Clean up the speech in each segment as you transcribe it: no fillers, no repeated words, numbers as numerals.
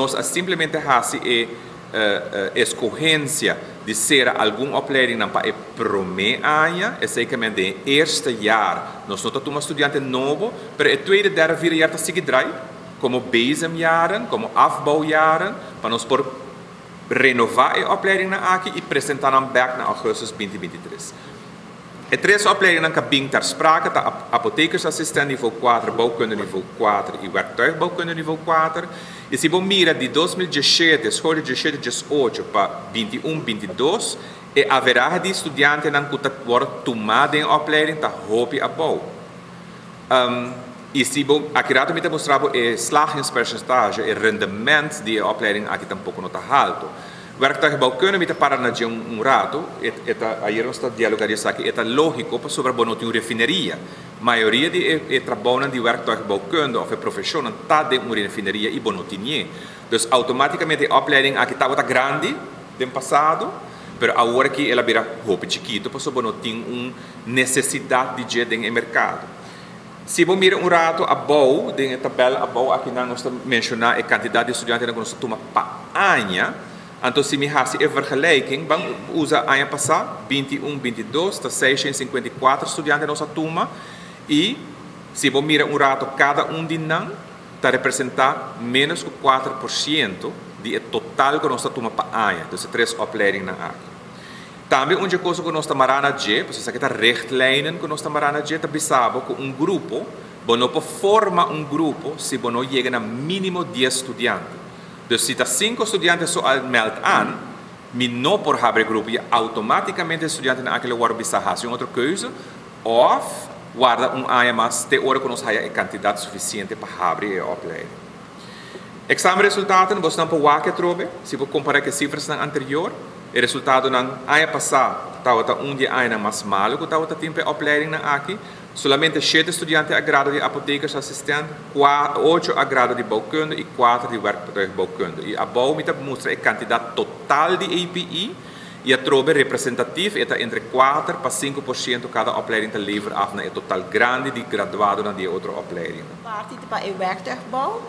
Nos a simplemente hasi e escogencia di cera algun opleidingnan pa e prome aña, esey ke men den e eerste jaar nos no ta tuma studiante nobo, pero e tweede, derde, vierde jaar ta sigui draai como bezemjaren, como afbouwjaren, pa nos por renova e opleidingnan aki y presenta nan bek na augustus 2023. E tres opleidingnan ku a bin ter sprake ta apothekersassistent niveau 4, bouwkunde niveau 4 i werktuigbouwkunde niveau 4. I si bo mira di 2017, schooljaar 17, 18 pa 21, 22, e averahe di studiantenan ku ta wòrdu tumá den opleiding ta hopi abou. I si bo, aki rato mi ta mustra bo e slagingspercentage, e rendement di e opleiding aki tampoko no ta haltu. Werktuigbouwkunde mi ta para na dje un rato, e ta, ayer nos ta dialoga di esaki, e ta lógiko pasobra bo no tin un refineria. Mayoria di e trabounan di werktuigbouwkunde òf e profeshonnan ta den un refineria i bo no tinié. Dus outomátikamente e opleiding aki tabata grandi den pasado, pero awor aki el a bira hopi chikitu pasobra bo no tin un nesesidat di dje den e merkado. Si bo mira un rato abou, den e tabèl abou akinan nos ta menshoná e kantidat di studiantenan ku nos ta tuma pa aña. Anto si mi hasi e vergelijking, ban usa aña pasá, 21, 22, ta 654 studiante nos a tuma i si bo mira un rato kada un di nan ta representá ménos ku 4% di e total ku nos ta tuma pa aña, dus e tres opleidingnan aki. Tambe un dje cosa ku nos ta mará na dje, pasobra esaki ta richtlijnen ku nos ta mará na dje, ta bisa bo ku un grupo, bo no por forma un grupo si bo no yega na mínimo 10 studiante. Dus si ta sinku studiante so a meld aan, mi no por habri e grupo i outomátikamente e studiantenan aki lo wòrdu bisa hasi un otro keuze òf warda un aña mas te ora ku nos haya e kantidat sufisiente pa habri e opleiding. Examenresultaten, bosnan por wak atrobe, si bo kompará ku e sifrasnan anterior. E resultadonan aña pasá tabata un di e añanan mas malu ku tabata tin pa e opleidingnan aki. Solamente shete studiante a grado di apothekersassistent, ocho a grado di bouwkunde i kuater di werktuigbouwkunde. I abou mi ta mustra e kantidat total di API i atrobe representatief e ta entre 4 pa 5% kada opleiding ta lever af na e total grandi di graduadonan di e otro opleidingnan. Parti pa e werktuigbouw,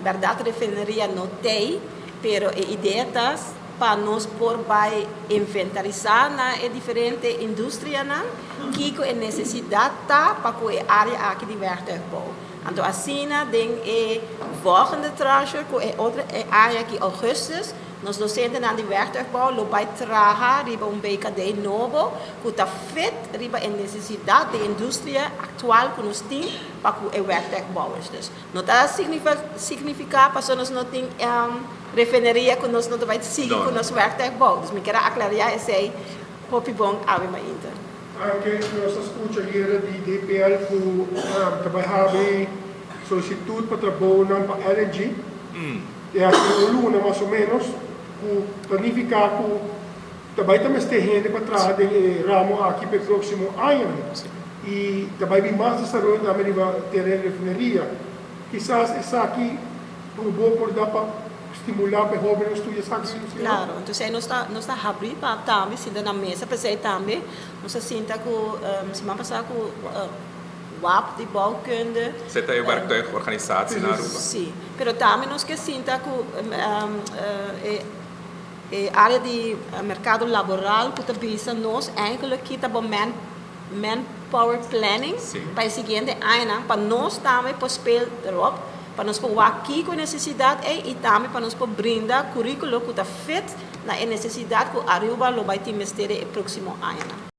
bèrdat refineria no tei, pero e idea ta pa nos por bai inventarisá na e diferente industrianan kiko e nesesidat ta pa ku e área aki di werktuigbouw. Anto asina den e volgende tranche ku e otro aña aki augustus, nos dosentenan di werktuigbouw lo bai traha riba un BKD nobo ku ta fit riba e nesesidat di industria aktual ku nos tin pa ku e werktuigbouwers. Dus no ta signifiká pasobra nos no tin refineria ku nos no ta bai sigui ku nos werktuigbouw. Dus mi ke aklará esei hopi bon awe mainta. Aunke nos a skucha ayera di DPL ku ta bai habri solisitut pa trabounan pa LNG. E hasi un luna mas o ménos ku ta nifiká ku ta bai ta mester hende pa traha den e ramo aki pa e próksimo aña. I ta bai bin mas desaroyo tambe riba tereno refineria. Kisas esaki bo por da pa stimulá pa hóbennan studia esaki. Klaro, entonses nos ta habri pa tambe sinta na mesa, p'esei tambe nos a sinta ku siman pasá ku WAB di bouwkunde. Esei ta e werktuigorganisatie na Aruba. Sí, pero tambe nos ke sinta ku e área di merkado laboral ku ta bisa nos eigenlijk kita bo manpower planning pa e siguiente añanan pa nos tambe por speel erop, pa nos por wak kiko e nesesidat ei i tambe pa nos por brinda kuríkulo ku ta fit na e nesesidat ku Aruba lo bai tin mester e próksimo añanan.